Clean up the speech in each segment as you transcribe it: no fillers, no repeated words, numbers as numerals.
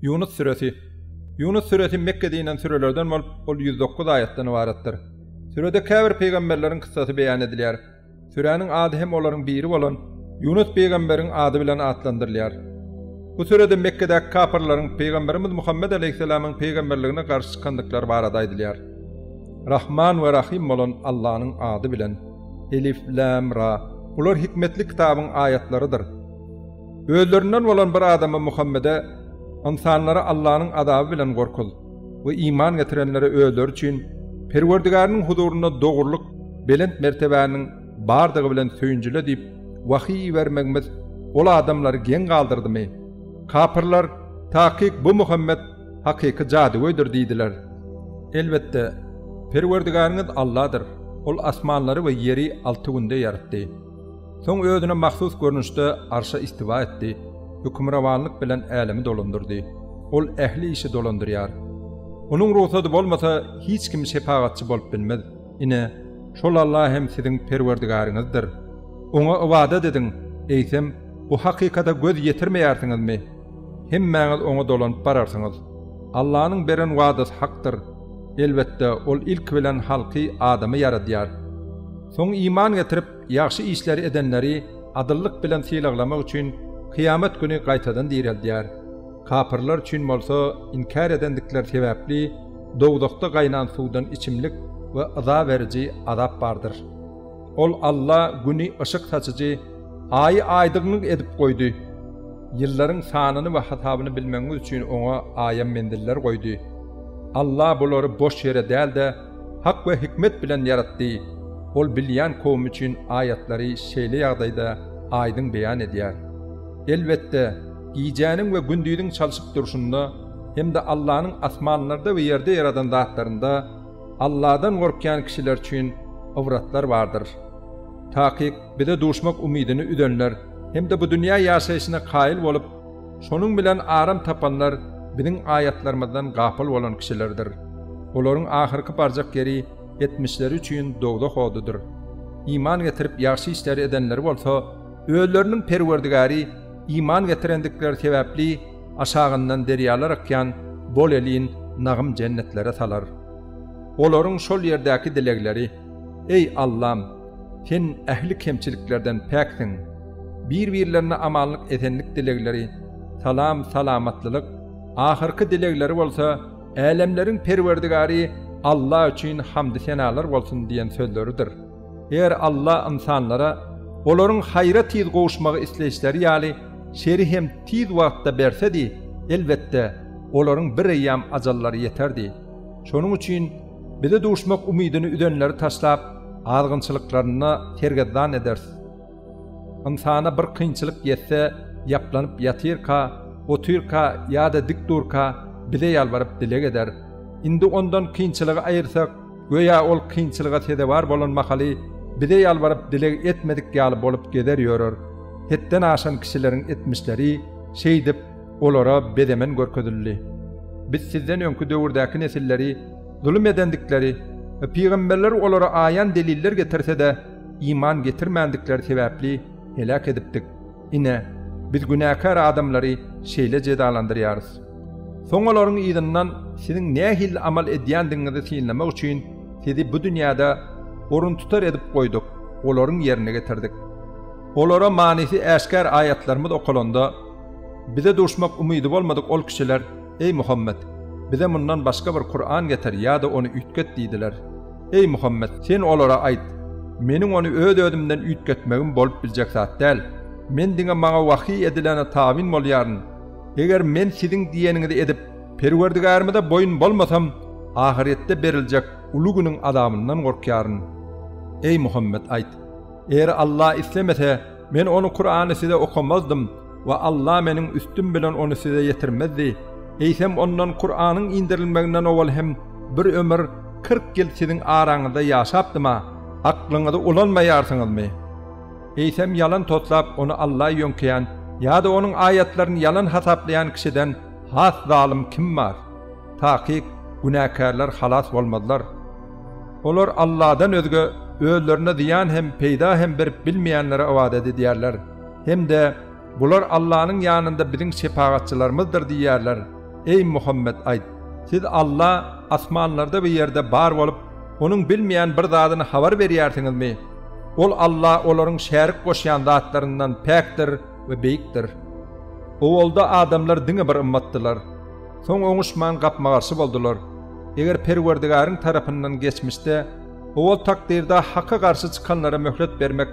Ýunus süresi Ýunus süresi Mekgede inen sürelerden bolup, ol 109 aýatdan ybaratdyr. Sürede käbir pygamberleriň kyssasy beýan edilýär. Süräniň ady hem olaryň biri bolan Ýunus pygamberiň ady bilen atlandyrylýar. Bu sürede Mekgedäki kapyrlaryň pygamberimiz Muhammet aleýhissalamyň pygamberligine garşy çykandyklary barada aýdylýar. Rahman we Rahym bolan Allanyň ady bilen. Elif, Läm, Ra. Bular hikmetli kitabyň aýatlarydyr. Özlerinden bolan bir adama Muhammede, Ynsanlary Allanyň azaby bilen gorkuz we iman getirenlere özleri üçin Perwerdigäriniň huzurynda dogrulyk, belent mertebäniň bardygy bilen söýünjile diýip wahyý ibermegimiz ol adamlary geň galdyrdymy? Kapyrlar, Takyk bu Muhammet hakyky jadygöýdür diýdiler. Elbetde, Perwerdigäriňiz Alladyr, Ol asmanlary we ýeri alty günde ýaratdy. Soň özüne mahsus görnüşde arşa istiwa etdi, hökümrowanlyk bilen älemi dolandyrdy. Ol ähli işi dolandyrýar. Onuň rugsady bolmasa, hiç kim şepagatçy bolup bilmez. Ine, şol Alla hem siziň Perwerdigäriňizdir. Oňa ybadat ediň, eýsem, bu hakykata göz ýetirmeýärsiňizmi? Hemmäňiz Oňa dolanyp bararsyňyz. Allanyň beren wadasy hakdyr. Elbetde, Ol ilki bilen halky, adamy ýaradýar. Soň iman getirip, ýagşy işleri edenleri adyllyk bilen sylaglamak üçin kyýamat güni gaýtadan direldýär. Kapyrlar üçin bolsa inkär edendikleri sebäpli dowzahda gaýnan suwdan içimlik we yza beriji azap bardyr. Ol Alla Güni yşyk saçyjy, Aýy aýdyňlyk edip goýdy. Ýyllaryň sanyny we hasabyny bilmegiňiz üçin oňa aýam menziller goýdy. Alla bulary boş ýere däl-de, hak we hikmet bilen ýaratdy. Ol bilýän kowum üçin aýatlary şeýle ýagdaýda aýdyň beýan edýär. Elbetde, gijäniň we gündiziň çalşyp durşunda hem-de Allanyň asmanlarda we ýerde ýaradan zatlarynda Alladan gorkýan kişiler üçin ybratlar bardyr. Takyk, bize duşmak umydyny üzenler hem-de bu dünýä ýaşaýşyna kaýyl bolup, şonuň bilen aram tapanlar biziň aýatlarymyzdan gapyl bolan kişilerdir. Olaryň ahyrky barjak ýeri etmişleri üçin dowzah odudyr. Iman getirip ýagşy işleri edenleri bolsa, özleriniň Perwerdigäri iman getirendikleri sebäpli aşagyndan derýalar akýan bol-elin nagym jennetlere salar. Olaryň şol ýerdäki dilegleri, Eý, Allam! Sen ähli kemçiliklerden päksiň. Bir-birlerine amanlyk-esenlik dilegleri, salam, salamatlylyk, ahyrky dilegleri bolsa, Älemleriň Perwerdigary Alla üçin hamdy-senalar bolsun diýen sözleridir. Eger Alla ynsanlara olaryň haýra tiz gowuşmagy isleýişleri ýaly şeri hem tiz wagtda bersedi, elbetde, olaryň bireýýäm ajallary ýeterdi. Şonuň üçin Bize duşmak umydyny üzenleri taşlap, azgynçylyklarynda sergezdan ederis. Ynsana bir kynçylyk ýetse, ýaplanyp ýatyrka, otyrka ýa-da dik durka Bize ýalbaryp dileg eder. Indi ondan kynçylygy aýyrsak, göýä ol kynçylyga sezewar bolan mahaly Bize ýalbaryp dileg etmedik ýaly bolup gezer ýörer. Hetden aşan kişileriň etmişleri şeýdip, olara bezemen görkezildi. Biz sizden öňki döwürdäki nesilleri zulum edendikleri we pygamberler olara aýan deliller getirse-de, iman getirmändikleri sebäpli heläk edipdik. Ine, biz günäkär adamlary şeýle jezalandyrýarys. Soň olaryň yzyndan siziň nähili amal edýändigiňizi synlamak üçin sizi bu dünýäde oruntutar edip goýduk, olaryň ýerine getirdik. Olara manysy äşgär aýatlarymyz okalanda, Bize duşmak umydy bolmadyk ol kişiler, Eý, Muhammet! Bize mundan başga bir Kuran getir ýa-da ony üýtget diýdiler. Eý, Muhammet! Sen olara aýt, Meniň ony öz-özümden üýtgetmegim bolup biljek zat däl. Men diňe maňa wahyý edilene tabyn bolýaryn. Eger men siziň diýeniňizi edip, Perwerdigärimize boýun bolmasam, ahyretde beriljek uly günüň azabyndan gorkýaryn. Eý, Muhammet! Aýt, Eger Alla islemese, men ony Kurany size okamazdym we Alla meniň üstüm bilen ony size ýetirmezdi. Eýsem ondan Kuranyň indirilmeginden owal hem bir ömür 40 ýyl siziň araňyzda ýaşapdym-a, aklyňyzy ulanmaýarsyňyzmy? Eýsem ýalan toslap ony Alla ýöňkeýän ýa-da onuň aýatlaryny ýalan hasaplaýan kişiden has zalym kim bar? Takyk, günäkärler halas bolmazlar. Olar Alladan özge özlerine zyýan hem, peýda hem berip bilmeýänlere ybadat edýärler. Hem-de, Bular Allanyň ýanynda biziň şepagatçylarymyzdyr diýýärler. Eý, Muhammet, aýt, Siz Alla asmanlarda we ýerde bar bolup, Onuň bilmeýän bir zadyny habar berýärsiňizmi? Ol Alla olaryň şärik goşýan zatlaryndan päkdir we beýikdir. Owalda adamlar diňe bir ymmatdylar. Soň oňuşman gapma-garşy boldular. Eger Perwerdigäriň tarapyndan geçmişde, owal takdyrda Haka garşy çykanlara möhlet bermek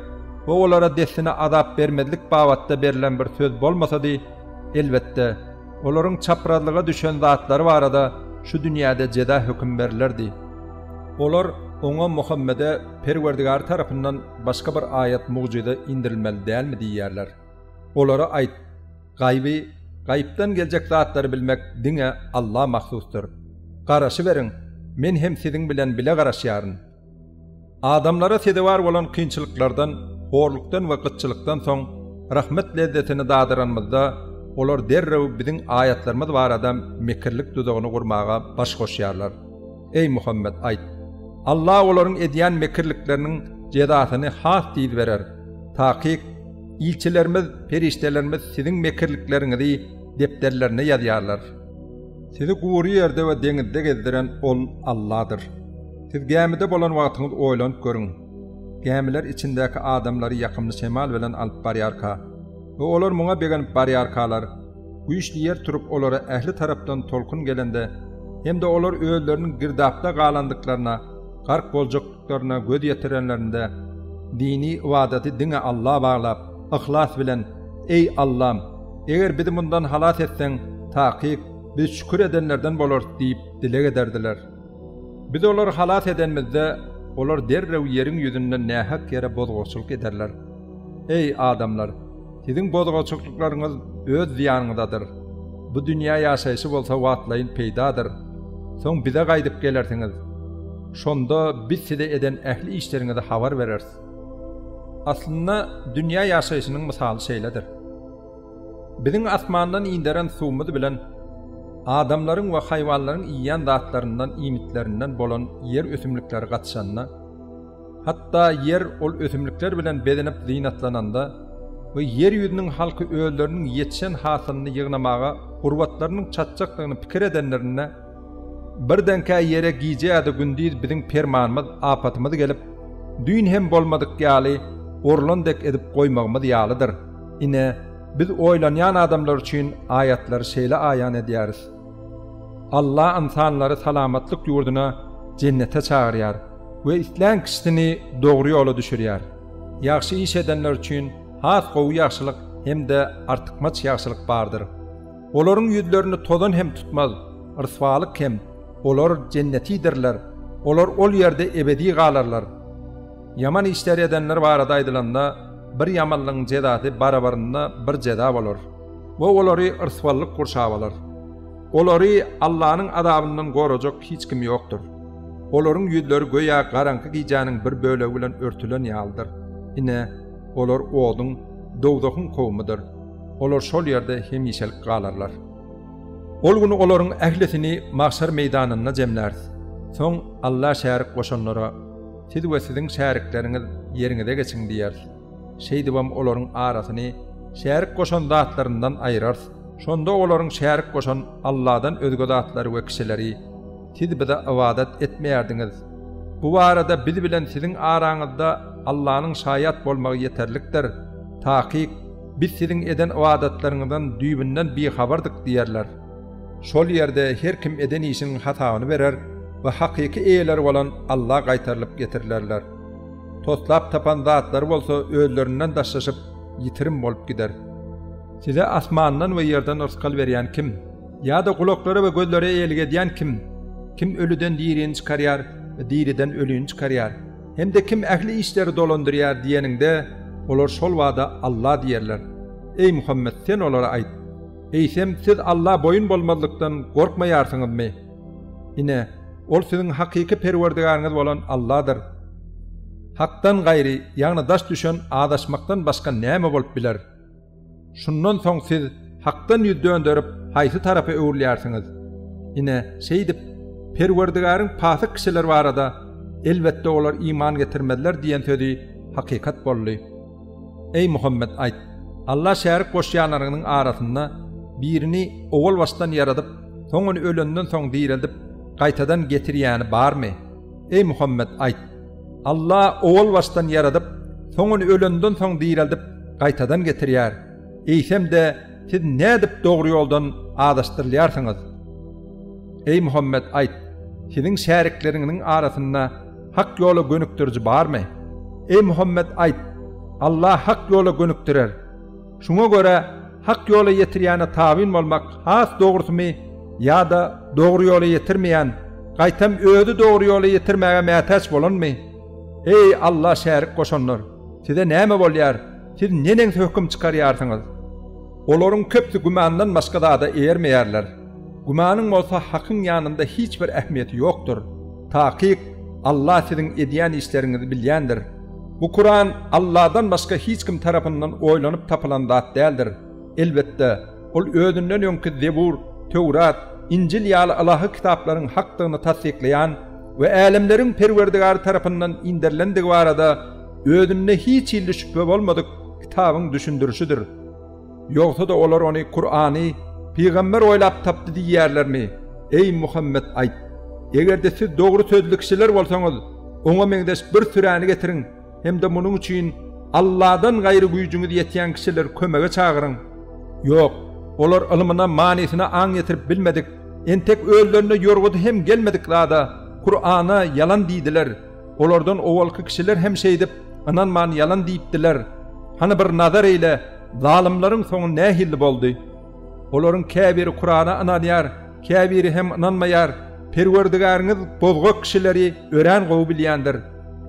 we olara dessine azap bermezlik babatda berlen bir söz bolmasady, elbetde, olaryň çaprazlyga düşen zatlary barada şu dünýäde jeza höküm berlerdi. Olar oňa, Muhammede, Perwerdigary tarapyndan başga bir aýat, mugjyza, indirilmeli dälmi diýýärler. Olara aýt, Gaýby, gaýypdan geljek zatlary bilmek diňe Alla mahsusdyr. Garaşyberiň, men hem siziň bilen bile garaşýaryn. Adamlara sezewar bolan kynçylyklardan, horlukdan we gytçylykdan soň rahmet lezzetini dadyranymyzda, olar derrew biziň aýatlarymyz barada mekirlik duzagyny gurmaga baş goşýarlar. Eý, Muhammet, aýt! Alla olaryň edýän mekirlikleriniň jezasyny has tiz berer. Takyk, ilçilerimiz, perişdelerimiz siziň mekirlikleriňizi depderlerine ýazýarlar. Sizi gury ýerde we deňizde gezdiren Ol, Alladyr. Siz gämide bolan wagtyňyz oýlanyp görüň. Gämiler içindäki adamlary ýakymly şemal bilen alyp barýarka we olar muňa begenip barýarkalar, güýçli ýer turup olara ähli tarapdan tolkun gelende hem-de olar özleriniň girdapda galandyklaryna, gark boljakdyklaryna göz ýetirenlerinde, dini ybadaty diňe Alla baglap, yhlas bilen, Eý, Allam! Eger bizi mundan halas etseň, takyk, biz şükür edenlerden bolarys diýip dileg ederdiler. Biz olary halas edenimizde, olar derrew ýeriň ýüzünde nähak ýere bozgakçylyk ederler. Eý, adamlar! Siziň bozgakçylyklaryňyz öz zyýanyňyzadyr. Bu dünýä ýaşaýşy bolsa wagtlaýyn peýdadyr. Soň bize gaýdyp gelersiňiz. Şonda biz size eden ähli işleriňizi habar bereris. Aslynda, dünýä ýaşaýşynyň mysaly şeýledir. Biziň asmandan inderen suwumyz bilen adamlaryň we haýwanlaryň iýýän zatlaryndan, iýmitlerinden bolan ýer ösümlikleri gatyşanda, hatda ýer ol ösümlikler bilen bezenip zynatlananda we ýer ýüzüniň halky özleriniň ýetişen hasylyny ýygnamaga gurbatlarynyň çatjakdygyny pikir edenlerinde, birdenkä ýere gije ýa-da gündiz biziň permanymyz, apatymyz gelip, düýn hem bolmadyk ýaly, orlan dek edip goýmagymyz ýalydyr. Ine, biz oýlanýan adamlar üçin aýatlary şeýle aýan edýäris. Alla ynsanlary salamatlyk ýurduna, jennete çagyrýar we islän kişisini dogry ýola düşürýär. Ýagşy iş edenler üçin has gowy ýagşylyk hem-de artykmaç ýagşylyk bardyr. Olaryň ýüzlerini tozan hem tutmaz, ryswalyk hem, olar jennetidirler, olar ol ýerde ebedi galarlar. Ýaman işleri edenler barada aýdylanda, bir ýamanlygyň jezasy barabarynda bir jeza bolar we olary yrswallyk gurşap alar. Olary Allanyň azabyndan gorajak hiç kim ýokdur. Olaryň ýüzleri göýä garaňky gijäniň bir bölegi bilen örtülen ýalydyr. Ine, olar oduň, dowzahyň kowumydyr. Olar şol ýerde hemişelik galarlar. Ol gün olaryň ählisini magşar meýdanynda jemläris. Soň Alla şärik goşanlara, Siz we siziň şärikleriňiz ýeriňize geçiň diýeris. Şeýdibem olaryň arasyny şärik goşan zatlaryndan aýrarys. Şonda olaryň şärik goşan Alladan özge zatlary we kişileri, Siz bize ybadat etmeýärdiňiz. Bu barada biz bilen siziň araňyzda Allanyň şaýat bolmagy ýeterlikdir. Takyk, biz siziň eden ybadatlaryňyzdan düýbünden bihabardyk diýerler. Şol ýerde her kim eden işiniň hasabyny berer we hakyky eýeleri bolan Alla gaýtarylyp getirilerler. Toslap tapan zatlary bolsa özlerinden daşlaşyp, ýitirim bolup gider. Size asmandan we ýerden rysgal berýän kim? Ýa-da gulaklara we gözlere eýelik edýän kim? Kim ölüden dirini çykarýar we diriden ölüni çykarýar? Hem-de kim ähli işleri dolandyrýar diýeniňde, olar şol bada Alla diýerler. Eý, Muhammet, sen olara aýt! Eýsem, siz Alla boýun bolmazlykdan gorkmaýarsyňyzmy? Ine, Ol siziň hakyky Perwerdigäriňiz bolan Alladyr. Hakdan gaýry, ýagny daş düşen azaşmakdan başga näme bolup biler? Şundan soň siz Hakdan ýüz dönderip, haýsy tarapa öwrülýärsiňiz? Ine, şeýdip, Perwerdigäriň pasyk kişiler barada, Elbetde olar iman getirmezler diýen sözi hakykat boldy. Eý, Muhammet, aýt! Alla şärik goşýanlaryňyň arasynda birini owal başdan ýaradyp, Soň ony ölenden soň direldip, gaýtadan getirýäni barmy? Eý Muhammet, aýt! Alla owal başdan ýaradyp, soň ony ölenden soň direldip, gaýtadan getirýär. Eýsem-de, siz nädip dogry ýoldan azaşdyrylýarsyňyz? Eý Muhammet, aýt! Siziň şärikleriňiziň arasynda hak ýola gönükdiriji barmy? Eý Muhammet, aýt! Alla hak ýola gönükdirer. Şuňa görä, hak ýola ýetirýäne tabyn bolmak has dogrusymy ýa-da dogry ýola ýetirmeýän, gaýtam özi dogry ýola ýetirmäge mätäç bolanmy? Eý, Alla şärik goşanlar! Size näme bolýar, siz neneňsi höküm çykarýarsyňyz? Olaryň köpüsi gümandan başga zada eýermeýärler. Gümanyň bolsa Hakyň ýanynda hiç bir ähmiýeti ýokdur. Takyk, Alla siziň edýän işleriňizi bilýändir. Bu Kuran Alladan başga hiç kim tarapyndan oýlanyp tapylan zat däldir. Elbetde, ol özünden öňki Zebur, Töwrat, Injil ýaly ylahy kitaplaryň hakdygyny tassyklaýan we älemleriň Perwerdigary tarapyndan inderilendigi barada özünde hiç hili şübhe bolmadyk kitabyň düşündirişidir. Ýogsa-da olar ony, Kurany, pygamber oýlap tapdy diýýärlermi? Eý, Muhammet, aýt! Eger-de siz dogry sözli kişiler bolsaňyz, oňa meňzeş bir süräni getiriň hem-de munuň üçin Alladan gaýry güýjüňiz ýetýän kişileri kömege çagyryň. Ýok, olar ylmyna, manysyna aň ýetirip bilmedik, entek özlerine ýorgudy hem gelmedik zada, Kurana, ýalan diýdiler. Olardan owalky kişiler hem şeýdip, ynanman ýalan diýipdiler. Hany bir nazar eýle, zalymlaryň soňy nähili boldy? Olaryň käbiri Kurana ynanýar, käbiri hem ynanmaýar. Perwerdigäriňiz bozgak kişileri örän gowy bilýändir.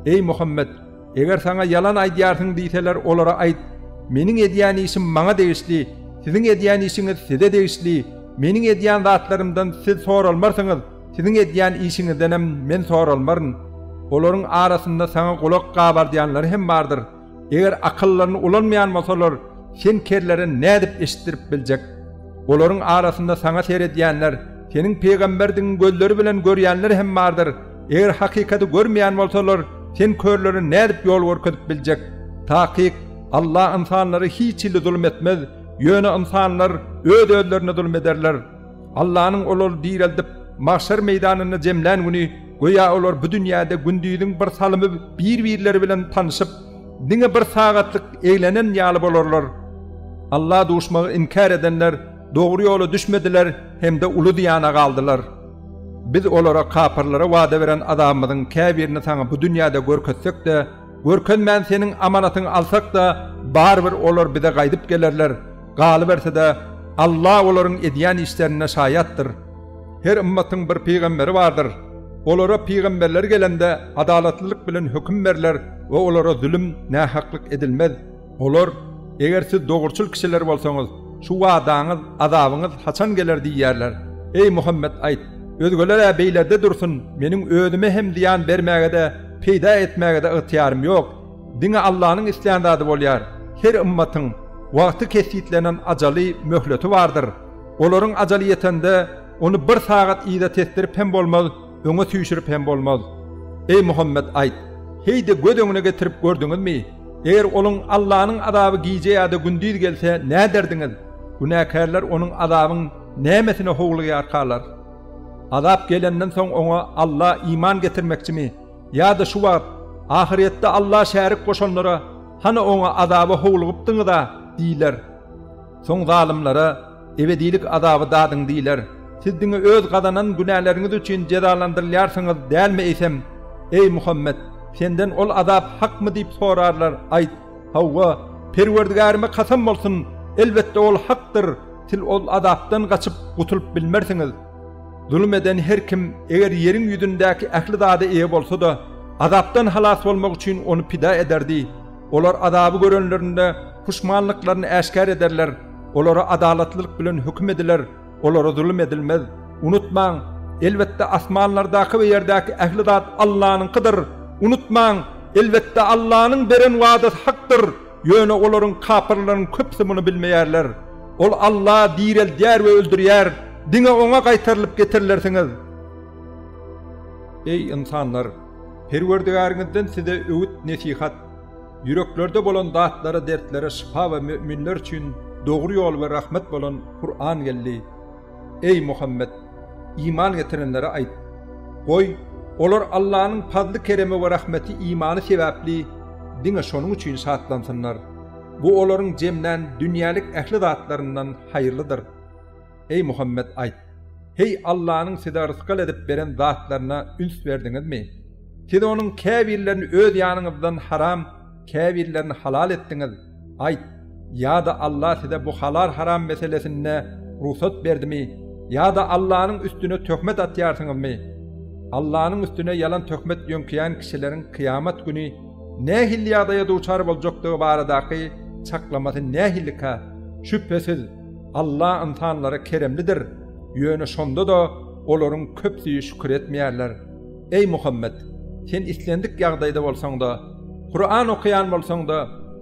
Eý, Muhammet! Eger saňa ýalan aýdýarsyň diýseler, olara aýt, Meniň edýän işim maňa degişli, siziň edýän işiňiz size degişli. Meniň edýän zatlarymdan siz soralmarsyňyz. Siziň edýän işiňizdenem men soralmaryn. Olaryň arasynda saňa gulak gabardýanlary hem bardyr. Eger akyllaryny ulanmaýan bolsalar, sen kerlere nädip eşitdirip biljek? Olaryň arasynda saňa seredýänler, seniň pygamberdigiňi gözleri bilen görýänler hem bardyr. Eger hakykaty görmeýän bolsalar, sen körlere nädip ýol görkezip biljek? Takyk, Allah ynsanlara hiç hili zulum etmez, ýöne ynsanlar öz-özlerine zulum ederler. Allanyň olary direldip, magşar meýdanynda jemlän güni, göýä olar bu dünýäde gündiziň bir salymy bir-birleri bilen tanyşyp, diňe bir sagatlyk eglenen ýaly bolarlar. Alla duşmagy inkär edenler dogry ýola düşmediler hem-de uly zyýana galdylar. Biz olara kapyrlara wada beren azabymyzyň käbirini saňa bu dünýäde görkezsek-de, görkezmän seniň amanatyňy alsak-da, barybir olar bize gaýdyp gelerler. Galyberse-de, Alla olaryň edýän işlerine şaýatdyr. Her ymmatyň bir pygamberi bardyr. Olara pygamberleri gelende adalatlylyk bilen höküm berler we olara zulum, nähaklyk edilmez. Olar, Eger siz dogruçyl kişiler bolsaňyz, şu wadaňyz, azabyňyz, haçan geler diýýärler. Eý, Muhammet, aýt, Özgeler-ä beýlerde dursun, meniň özüme hem zyýan bermäge-de, peýda etmäge-de ygtyýarym ýok. Diňe Allanyň islän zady bolýar. Her ymmatyň, wagty kesgitlenen ajaly, möhleti bardyr. Olaryň ajaly ýetende, ony bir sagat yza tesdirip hem bolmaz, öňe süýşürip hem bolmaz. Eý, Muhammet, aýt! Heý-de göz öňüne getirip gördüňizmi? Eger onuň, Allanyň, azaby gije ýa-da gündiz gelse, näderdiňiz? Günäkärler onuň, azabyň, nämesine howlugýarkalar? Azap gelenden soň oňa, Alla, iman getirmekçimi? Ýa-da şu wagt, ahyrýetde Alla şärik goşanlara, Hany oňa azaba howlugypdyňyz-a? diýler. Soň zalymlara, Ebedilik azaby dadyň diýler. Siz diňe öz gazanan günäleriňiz üçin jezalandyrylýarsyňyz dälmi eýsem? Eý, Muhammet! Senden ol azap hakmy diýip sorarlar, aýt, Hawa, Perwerdigärime kasam bolsun, elbetde ol hakdyr, sil ol azapdan gaçyp gutulyp bilmersiňiz. Zulum eden her kim eger ýeriň ýüzündäki ähli zada eýe bolsa-da, azapdan halas bolmak üçin ony pida ederdi. Olar azaby görenlerinde puşmanlyklaryny äşgär ederler, olara adalatlylyk bilen höküm ediler, olara zulum edilmez. Unutmaň, elbetde asmanlardaky we ýerdäki ähli zat Allanyňkydyr. Unutmaň, elbetde Allanyň beren wadasy hakdyr. Ýöne olaryň, kapyrlaryň, köpüsi muny bilmeýärler. Ol Alla direldýär we öldürýär, diňe Oňa gaýtarylyp getirilersiňiz. Eý, ynsanlar! Perwerdigäriňizden size öwüt-nesihat, ýüreklerde bolan zatlara, dertlere şypa we möminler üçin dogry ýol we rahmet bolan Kuran geldi. Eý, Muhammet! Iman getirenlere aýt! Goý, olar Allanyň pazly-keremi we rahmeti imany sebäpli diňe şonuň üçin şatlansynlar. Bu olaryň jemlän dünýälik ähli zatlaryndan haýyrlydyr. Eý, Muhammet, aýt! Heý, Allanyň size rysgal edip beren zatlaryna üns berdiňizmi? Siz onuň käbirlerini öz ýanyňyzdan haram, käbirlerini halal etdiňiz. Aýt, ýa-da Alla size bu halal-haram meselesinde rugsat berdimi, ýa-da Allanyň üstüne töhmet atýarsyňyzmy? Allanyň üstüne ýalan töhmet ýöňkeýän kişileriň kyýamat güni nähili ýagdaýa duçar boljakdygy baradaky çaklamasy nähilikä? Şübhesiz, Alla ynsanlara keremlidir, ýöne şonda-da olaryň köpüsi şükür etmeýärler. Eý, Muhammet! Sen islendik ýagdaýda bolsaň-da, Kuran okaýan bolsaň-da,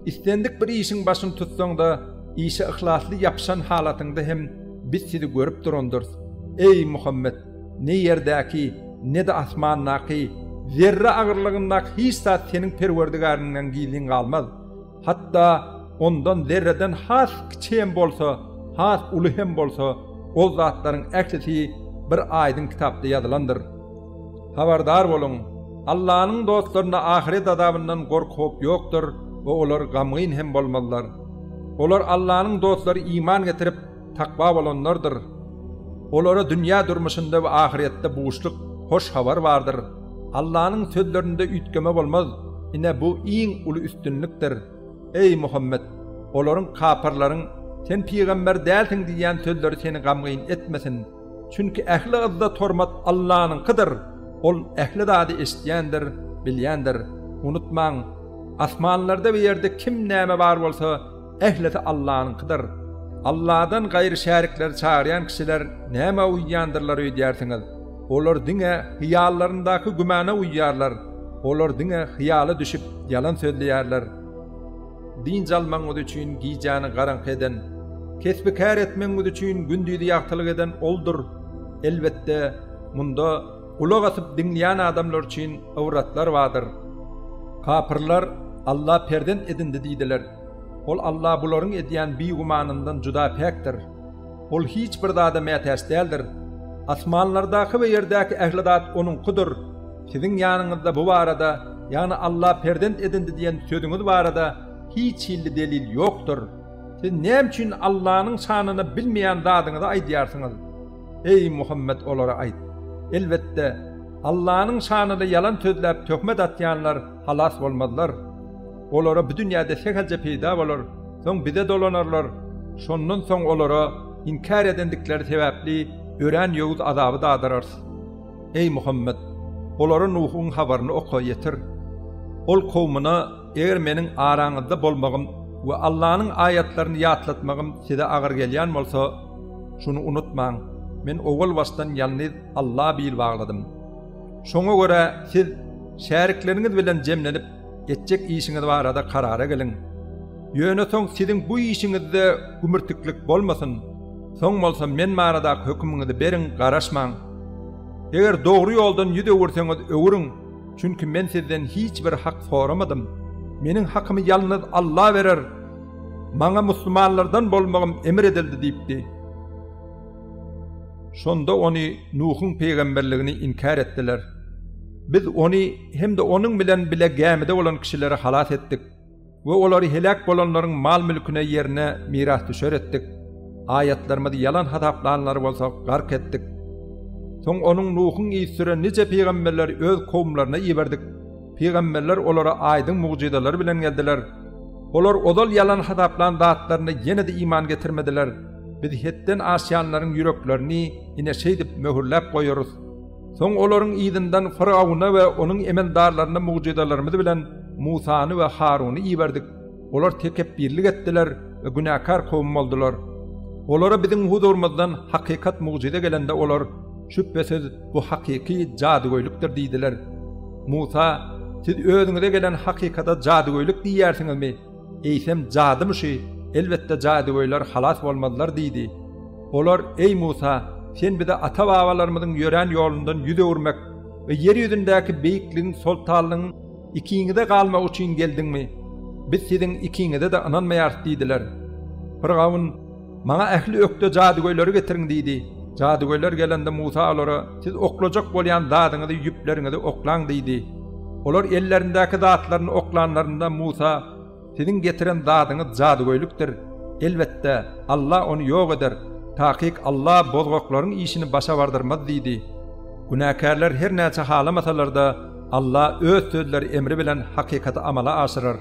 islendik bir işiň başyny tutsaň-da, işe yhlasly ýapyşan halatyňda hem biz sizi görüp durandyrys. Eý, Muhammet! Ne ýerdäki, ne-de asmandaky, zerre agyrlygyndaky hiç zat seniň Perwerdigäriňden gizlin galmaz. Hatda ondan zerreden has kiçi hem bolsa, has uly hem bolsa, ol zatlaryň ählisi bir aýdyň kitapda ýazylandyr. Habardar boluň! Allanyň dostlarynda ahyret azabyndan gorky-howp ýokdur we olar gamgyn hem bolmazlar. Olar Allanyň dostlary iman getirip, takwa bolanlardyr. Olara dünýä durmuşynda we ahyretde buşluk, hoş habar bardyr. Allanyň sözlerinde üýtgeme bolmaz, ine bu iň uly üstünlikdir. Eý, Muhammet! Olaryň, kapyrlaryň, Sen pygamber dälsiň diýýän sözleri seni gamgyn etmesin. Çünki ähli yzzat-hormat Allanyňkydyr, Ol ähli zady eşidýändir, bilýändir. Unutmaň, asmanlarda we ýerde kim näme bar bolsa, ählisi Allanyňkydyr. Alladan gaýry şärikleri çagyrýan kişiler nämä uýýandyrlar öýdýärsiňiz? Olar diňe hyýallaryndaky gümana uýýarlar. Olar diňe hyýala düşüp ýalan sözleýärler. Dynç almagyňyz üçin gijäni garaňky eden, kesbi-kär etmegiňiz üçin gündizi ýagtylyk eden Oldur. Elbetde, munda gulak asyp diňleýän adamlar üçin ybratlar bardyr. Kapyrlar, Alla perzent edindi diýdiler. Ol Alla bularyň edýän bigümanyndan juda päkdir. Ol hiç bir zada mätäç däldir. Asmanlardaky we ýerdäki ähli zat Onuňkydyr. Siziň ýanyňyzda bu barada, ýagny Alla perzent edindi diýen sözüňiz barada hiç hili delil ýokdur. Siz näme üçin Allanyň şanyna bilmeýän zadyňyzy aýdýarsyňyz? Eý, Muhammet olara aýt! Elbetde, Allanyň şanyna ýalan sözläp töhmet atýanlar halas bolmazlar. Olara bu dünýäde sähelçe peýda bolar, soň Bize dolanarlar, şondan soň olara inkär edendikleri sebäpli örän ýowuz azaby dadyrarys. Eý, Muhammet! Olara Nuhuň habaryny oka, ýetir. Ol kowmuna, Eger meniň araňyzda bolmagym we Allanyň aýatlaryny ýatlatmagym size agyr gelýän bolsa, şuny unutmaň, men owal başdan ýalňyz Alla bil bagladym. Şoňa görä siz şärikleriňiz bilen jemlenip, etjek işiňiz barada karara geliň. Ýöne soň siziň bu işiňizde gümürtiklik bolmasyn. Soň bolsa men baradaky hökümiňizi beriň, garaşmaň. Eger dogry ýoldan ýüz öwürseňiz öwüriň, çünki men sizden hiç bir hak soramadym. Meniň hakymy ýalňyz Alla berer. Maňa muslimanlardan bolmagym emr edildi diýipdi. Şonda ony Nuhuň pygamberligini inkär etdiler. Biz ony hem-de onuň bilen bile gämide bolan kişileri halas etdik we olary heläk bolanlaryň mal-mülküne ýerine mirasdüşer etdik. Aýatlarymyzy ýalan hasaplanlary bolsa gark etdik. Soň onuň Nuhuň yzysüre nije pygamberleri öz kowumlaryna iberdik. Pygamberler olara aýdyň mugjyzalar bilen geldiler. Olar ozal ýalan hasaplan zatlaryna ýene-de iman getirmediler. Biz hetden aşýanlaryň ýüreklerini ine şeýdip möhürläp goýarys. Soň olaryň yzyndan Fyrgawna we onuň emeldarlaryna mugjyzalarymyz bilen Musany we Haruny iberdik. Olar tekepbirlik etdiler we günäkär kowum boldular. Olara biziň huzurymyzdan hakykat mugjyza gelende olar, Şübhesiz, bu hakyky jadygöýlükdir diýdiler. Musa, Siz özüňize gelen hakykata jadygöýlük diýýärsiňizmi? Eýsem, jadymy şu? Elbetde, jadygöýler halas bolmazlar diýdi. Olar, Eý, Musa! Sen bize ata-babalarymyzyň ýörän ýolundan ýüz öwürmek we ýer ýüzündäki beýikligiň, soltanlygyň ikiňize galmagy üçin geldiňmi? Biz siziň ikiňize-de ynanmaýarys diýdiler. Pyrgaun, Maňa ähli ökde jadygöýleri getiriň diýdi. Jadygöýler gelende Musa olara, Siz oklajak bolýan zadyňyzy, ýüpleriňizi oklaň diýdi. Olar ellerindäki zatlaryny oklanlarynda Musa, Siziň getiren zadyňyz jadygöýlükdir. Elbetde, Alla ony ýok eder. Takyk Alla bozgaklaryň işini başa bardyrmaz diýdi. Günäkärler her näçe halamasalar-da, Alla Öz sözleri emri bilen hakykaty amala aşyrar.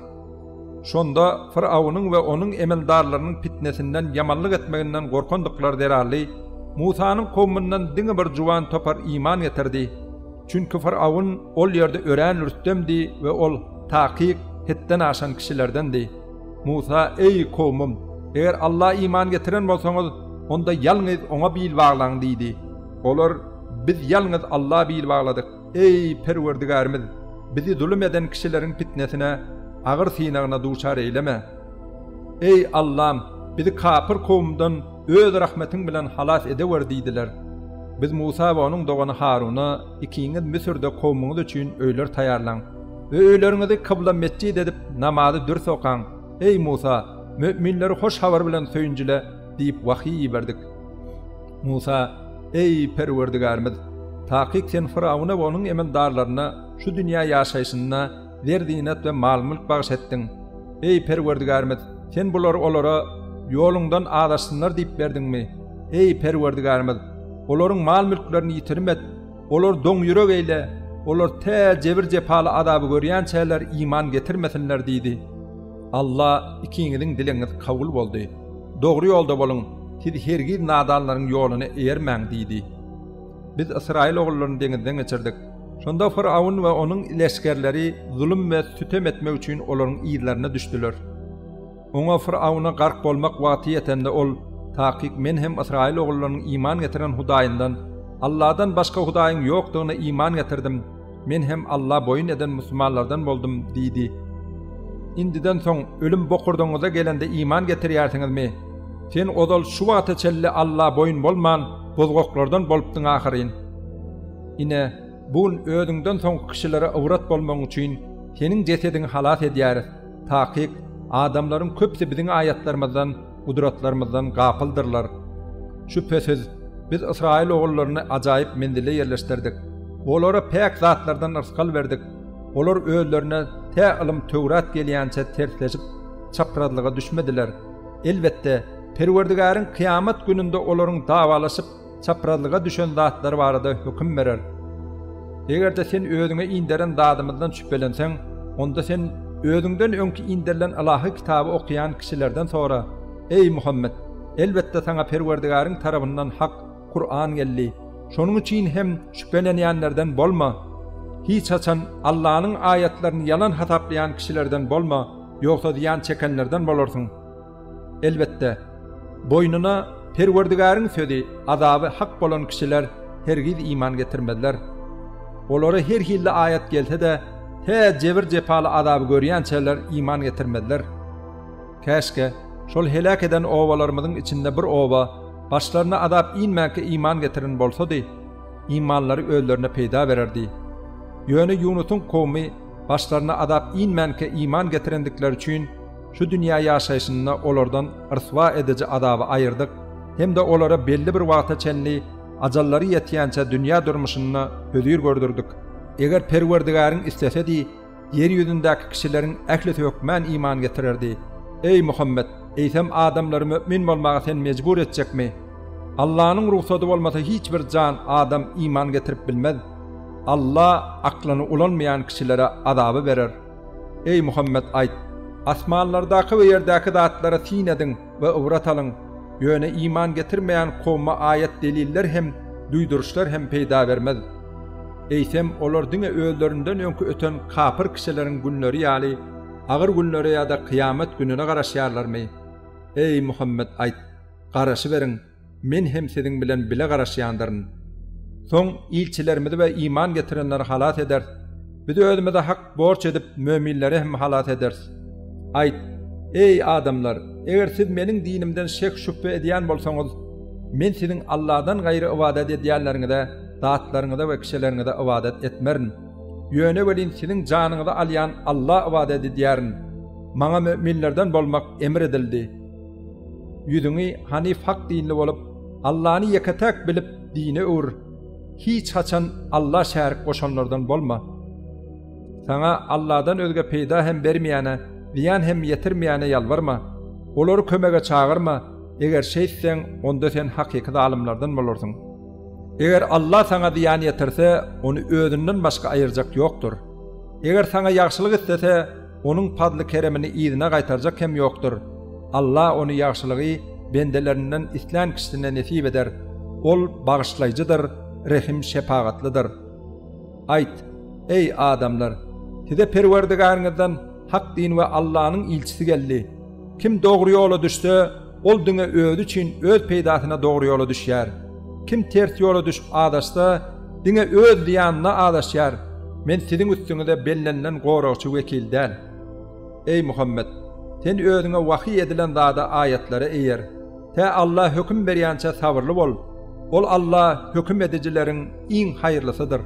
Şonda Fyrawnyň we onuň emeldarlarynyň pitnesinden ýamanlyk etmeginden gorkandyklary zerarly, Musanyň kowumyndan diňe bir juwan topar iman getirdi. Çünki Fyrawn ol ýerde örän rüstemdi we ol, takyk, hetden aşan kişilerdendi. Musa, Eý, kowumym! Eger Alla iman getiren bolsaňyz, onda ýalňyz Oňa bil baglaň diýdi. Olar, Biz ýalňyz Alla bil bagladyk. Eý, Perwerdigärimiz! Bizi zulum eden kişileriň pitnesine, agyr synagyna duçar eýleme. Eý, Allam! Bizi kapyr kowumdan Öz rahmetiň bilen halas edewer diýdiler. Biz Musa we onuň dogany Haruna, Ikiňiz Müsürde kowumyňyz üçin öýler taýýarlaň we öýleriňizi kybla metjit edip, namazy dürs okaň. Eý, Musa! Möminleri hoş habar bilen söýünjile! diýip wahyý iberdik. Musa, Eý, Perwerdigärimiz! Takyk Sen Fyrawna we onuň emeldarlaryna şu dünýä ýaşaýşynda zer-zynat we mal-mülk bagyş etdiň. Eý, Perwerdigärimiz! Sen bulary olara ýoluňdan azaşsynlar diýip berdiňmi? Eý, Perwerdigärimiz! Olaryň mal-mülklerini ýitirim et, olary doňýürek eýle, olar tä jebir-jepaly azaby görýänçäler iman getirmesinler diýdi. Alla ikiňiziň dilegiňiz kabul boldy. Dogry ýolda boluň, siz hergiz nadanlaryň ýoluna eýermäň diýdi. Biz ysraýyl ogullaryny deňizden geçirdik. Şonda Fyrawn we onuň leşgerleri zulum we sütem etmek üçin olaryň yzlaryna düşdüler. Oňa Fyrawna gark bolmak wagty ýetende ol, Takyk men hem ysraýyl ogullarynyň iman getiren Hudaýyndan, Alladan başga hudaýyň ýokdugyna iman getirdim, men hem Alla boýun eden musulmanlardan boldum diýdi. Indiden soň ölüm bokurdagyňyza gelende iman getirýärsiňizmi? Sen ozal şu wagta çenli Alla boýun bolman, bozgaklardan bolupdyň ahyryn. Ine, bu gün özüňden soňky kişilere ybrat bolmagyň üçin seniň jesediňi halas edýäris. Takyk, adamlaryň köpüsi biziň aýatlarymyzdan, gudratlarymyzdan gapyldyrlar. Şübhesiz, Biz ysraýyl ogullaryny ajaýyp menzile ýerleşdirdik. Olara päk zatlardan yrsgal berdik. Olar özlerine tä ylym Töwrat gelýänçä tersleşip, çaprazlyga düşmediler. Elbetde, Perwerdigäriň kyýamat gününde olaryň dawalaşyp, çaprazlyga düşen zatlary barada höküm berer. Eger-de sen özüňe inderen zadymyzdan şübhelenseň, onda sen özüňden öňki inderilen ylahy kitaby okaýan kişilerden sora. Eý, Muhammet! Elbetde saňa Perwerdigäriň tarapyndan hak, Kuran, geldi. Şonuň üçin hem şübhelenýänlerden bolma. Hiç haçan Allanyň aýatlaryny ýalan hasaplaýan kişilerden bolma, ýogsa zyýan çekenlerden bolarsyň. Elbetde, boýnuna Perwerdigäriň sözi, azaby hak bolan kişiler hergiz iman getirmezler. Olara her hilli aýat gelse-de, tä jebir-jepaly azaby görýänçäler iman getirmezler. Käşgä, şol heläk eden obalarymyzyň içinde bir oba başlaryna azap inmänkä iman getiren bolsady, imanlary özlerine peýda bererdi. Ýöne Ýunusyň kowmy başlaryna azap inmänkä iman getirendikleri üçin şu dünýä ýaşaýşynda olardan ryswa ediji azaby aýyrdyk hem-de olara belli bir wagta çenli ajallary ýetýänçä dünýä durmuşynda hözir gördürdik. Eger Perwerdigäriň islesedi, Ýer ýüzündäki kişileriň ählisi hökmän iman getirerdi. Eý, Muhammet! Eýsem adamlary mömin bolmaga sen mejbur etjekmi? Allanyň rugsady bolmasa hiç bir jan, adam, iman getirip bilmez. Alla aklyny ulanmaýan kişilere azaby berer. Eý, Muhammet, aýt! Asmanlardaky we ýerdäki zatlara syn ediň we ybrat alyň! Ýöne iman getirmeýän kowuma aýat-deliller hem, duýduryşlar hem peýda bermez. Eýsem, olar diňe özlerinden öňki öten kapyr kişileriň günleri ýaly agyr günlere ýa-da kyýamat gününe garaşýarlarmy? Eý, Muhammet, aýt, Garaşyberiň, men hem siziň bilen bile garaşýandyryn. Soň ilçilerimizi we iman getirenleri halas ederis. Biz özümize hak borç edip, möminleri hem halas ederis. Aýt, Eý, adamlar! Eger siz meniň dinimden şek-şübhe edýän bolsaňyz, men siziň Alladan gaýry ybadat edýänleriňize, zatlaryňyza we kişileriňize ybadat etmerin. Ýöne welin siziň janyňyzy alýan Alla ybadat edýärin. Maňa möminlerden bolmak emr edildi. Ýüzüňi hanyf hak dinli bolup. Allany ýeke-täk bilip dine öwür. Hiç haçan Alla şärik goşanlardan bolma. Saňa Alladan özge peýda hem bermeýäne, zyýan hem ýetirmeýäne ýalbarma. Olary kömege çagyrma, eger şeýtseň, onda sen hakyky zalymlardan bolarsyň. Eger Alla saňa zyýan ýetirse, ony özünden başga aýyrjak ýokdur. Eger saňa ýagşylyk islese, onuň pazly-keremini yzyna gaýtarjak hem ýokdur. Alla ony ýagşylygy bendelerinden islän kişisine nesip eder. Ol Bagyşlaýjydyr, Rehim-şepagatlydyr. Aýt, Eý, adamlar! Size Perwerdigäriňizden hak din we Allanyň ilçisi geldi. Kim dogry ýola düşse, ol diňe özi üçin öz peýdasyna dogry ýola düşýär. Kim ters ýola düşüp azaşsa, diňe öz zyýanyna azaşýar. Men siziň üstüňize bellenilen goragçy wekil däl. Eý, Muhammet! Sen özüňe wahyý edilen zada aýatlara eýer. Tä Alla höküm berýänçä sabyrly bol. Ol Alla höküm edijileriň iň haýyrlysydyr.